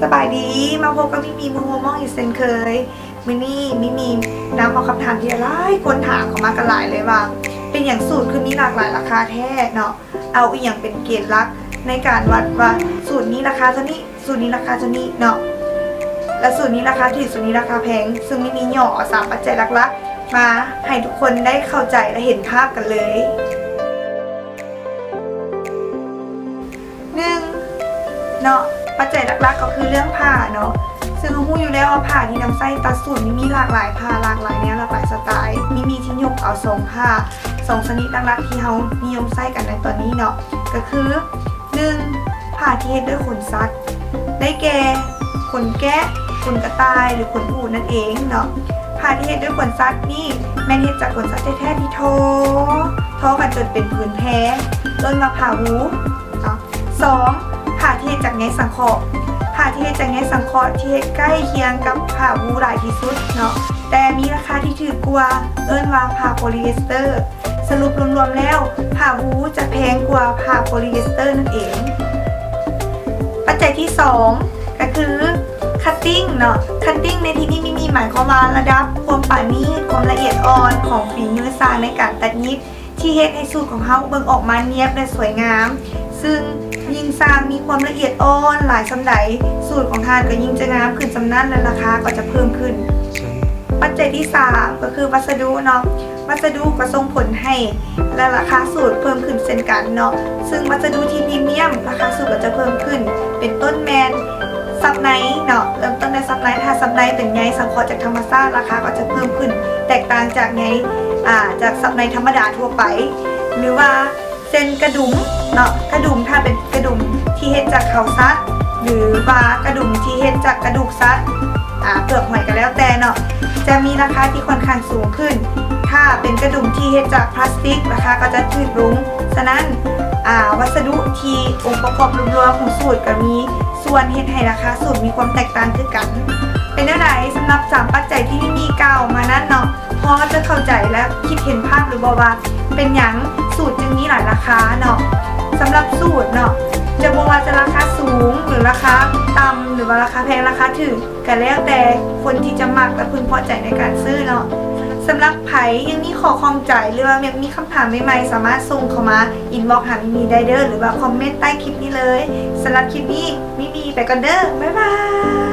ສະບາຍດີ ມາພົບກັບມິມີ ມຸມໂຮມອງ ອີກເຊັ່ນເຄີຍ. ມື້ນີ້ມິມີນຳເອົາຄຳຖາມທີ່ຫຼາຍຄົນຖາມເຂົ້າມາກັນຫຼາຍເລີຍວ່າ ເປັນຫຍັງສູດຄືມີຫຼາກຫຼາຍລາຄາແທ້ເນາະ? ເອົາອີ່ຫຍັງເປັນເກນຫຼັກໃນການວັດວ່າສູດນີ້ລາຄາເທົ່ານີ້ ສູດນີ້ລາຄາເທົ່ານີ້ເນາະ ແລະ ສູດນີ້ລາຄາຖືກ ສູດນີ້ລາຄາແພງ. ເຊິ່ງມິມີຫຍໍ້ເອົາສາມປັດໄຈຫຼັກໆມາໃຫ້ທຸກຄົນໄດ້ເຂົ້າໃຈ ແລະ ເຫັນພາບກັນເລີຍ. ໜຶ່ງເນາະ ປັດໄຈຫຼັກໆກໍຄືເລື່ອງຜ້າເນາະ. ເຊິ່ງເຮົາຮູ້ຢູ່ແລ້ວວ່າຜ້າທີ່ນຳໃຊ້ຕັດສູດມີຫຼາກຫຼາຍຜ້າ ຫຼາກຫຼາຍແນວ ຫຼາກຫຼາຍສະໄຕ. ມີ ມີທີ່ຍົກເອົາສອງຜ້າ ສອງຊະນິດຫຼັກໆທີ່ເຮົານິຍົມໃຊ້ກັນໃນຕອນນີ້ເນາະ ກໍຄື ໜຶ່ງ ຜ້າທີ່ເຮັດດ້ວຍຂົນສັດ ໄດ້ແກ່ ຂົນແກະ, ຂົນກະຕ່າຍ ຫຼື ຂົນອູດນັ້ນເອງເນາະ. ຜ້າທີ່ເຮັດດ້ວຍຂົນສັດນີ້ແມ່ນເຮັດຈາກຂົນສັດແທ້ໆທີ່ທໍ ທໍກັນຈົນເປັນຜືນແພ ເອີ້ນວ່າຜ້າວູເນາະ. ສອງ ຜ້າທີ່ເຮັດຈາກໃຍສັງເຄາະ. ຜ້າທີ່ເຮັດຈາກໃຍສັງເຄາະທີ່ເຮັດໃກ້ຄຽງກັບຜ້າວູຫຼາຍທີ່ສຸດເນາະ ແຕ່ມີລາຄາທີ່ຖືກກວ່າ ເອີ້ນວ່າຜ້າໂພລີເອສເຕີ. ສະຫຼຸບລວມໆແລ້ວ ຜ້າວູຈະແພງກວ່າຜ້າໂພລີເອສເຕີນັ້ນເອງ. ປັດໄຈທີສອງ ກໍຄືຄັດຕິ້ງເນາະ. ຄັດຕິ້ງໃນທີ່ນີ້ມີ ມີໝາຍຄວາມວ່າລະດັບຄວາມປານີດ ຄວາມລະອຽດອ່ອນຂອງຝີມືຊ່າງໃນການຕັດຫຍິບ ທີ່ເຮັດໃຫ້ສູດຂອງເຮົາເບິ່ງອອກມານຽບ ແລະ ສວຍງາມ. ເຊິ່ງຍິ່ງຊ່າງມີຄວາມລະອຽດອ່ອນຫຼາຍສ່ຳໃດ ສູດຂອງທ່ານກໍຍິ່ງຈະງາມຂຶ້ນສ່ຳນັ້ນ ແລະ ລາຄາກໍຈະເພີ່ມຂຶ້ນ. ປັດໄຈທີສາມ ກໍຄືວັດສະດຸເນາະ. ວັດສະດຸກໍສົ່ງຜົນໃຫ້ ແລະ ລາຄາສູດເພີ່ມຂຶ້ນເຊັ່ນກັນເນາະ. ເຊິ່ງວັດສະດຸທີ່ພຣີມຽມ ລາຄາສູດກໍຈະເພີ່ມຂຶ້ນ ເປັນຕົ້ນແມ່ນຊັບໃນເນາະ. ເລີ່ມຕົ້ນດ້ວຍຊັບໃນ ຖ້າຊັບໃນເປັນໃຍສັງເຄາະຈາກທຳມະຊາດ ລາຄາກໍຈະເພີ່ມຂຶ້ນແຕກຕ່າງຈາກໃຍ ອາ ຈາກຊັບໃນທຳມະດາທົ່ວໄປ ຫຼືວ່າ ເຊັ່ນກະດຸມເນາະ ກະດຸມ ຖ້າເປັນກະດຸມທີ່ເຮັດຈາກເຂົ້າສັດ ຫຼືວ່າກະດຸມທີ່ເຮັດຈາກກະດູກສັດ ອາ ເປືອກຫອຍກໍແລ້ວແຕ່ເນາະ ຈະມີລາຄາທີ່ຂ້ອນຂ້າງສູງຂຶ້ນ. ຖ້າເປັນກະດຸມທີ່ເຮັດຈາກພລາສຕິກ ລາຄາກໍຈະຖືກລົງ. ສະນັ້ນ ອາ ວັດສະດຸທີ່ອົງປະກອບລວມໆຂອງສູດກໍມີສ່ວນເຮັດໃຫ້ລາຄາສູດມີຄວາມແຕກຕ່າງຄືກັນ. ເປັນແນວໃດສຳລັບສາມປັດໄຈທີ່ມີກ່າວມານັ້ນເນາະ? ພໍຈະເຂົ້າໃຈ ແລະ ຄິດເຫັນພາບຫຼືບໍ່ວ່າ ເປັນຫຍັງສູດຈຶ່ງມີຫຼາຍລາຄາເນາະ? ສຳລັບສູດເນາະ ຈະບໍ່ວ່າຈະລາຄາສູງ ຫຼື ລາຄາຕ່ຳ ຫຼືວ່າລາຄາແພງ ລາຄາຖືກ ກໍແລ້ວແຕ່ຄົນທີ່ຈະມັກ ແລະ ເພິ່ງພໍໃຈໃນການຊື້ເນາະ. ສຳລັບໃຜຍັງມີຂໍ້ຂ້ອງໃຈ ຫຼືວ່າຍັງມີຄຳຖາມໃໝ່ໆ ສາມາດສົ່ງເຂົ້າມາອິນບັອກຫາມິມີໄດ້ເດີ ຫຼືວ່າຄອມເມັນໃຕ້ຄລິບນີ້ເລີຍ. ສຳລັບຄລິບນີ້ ມິມີໄປກ່ອນເດີ ບາຍບາຍ.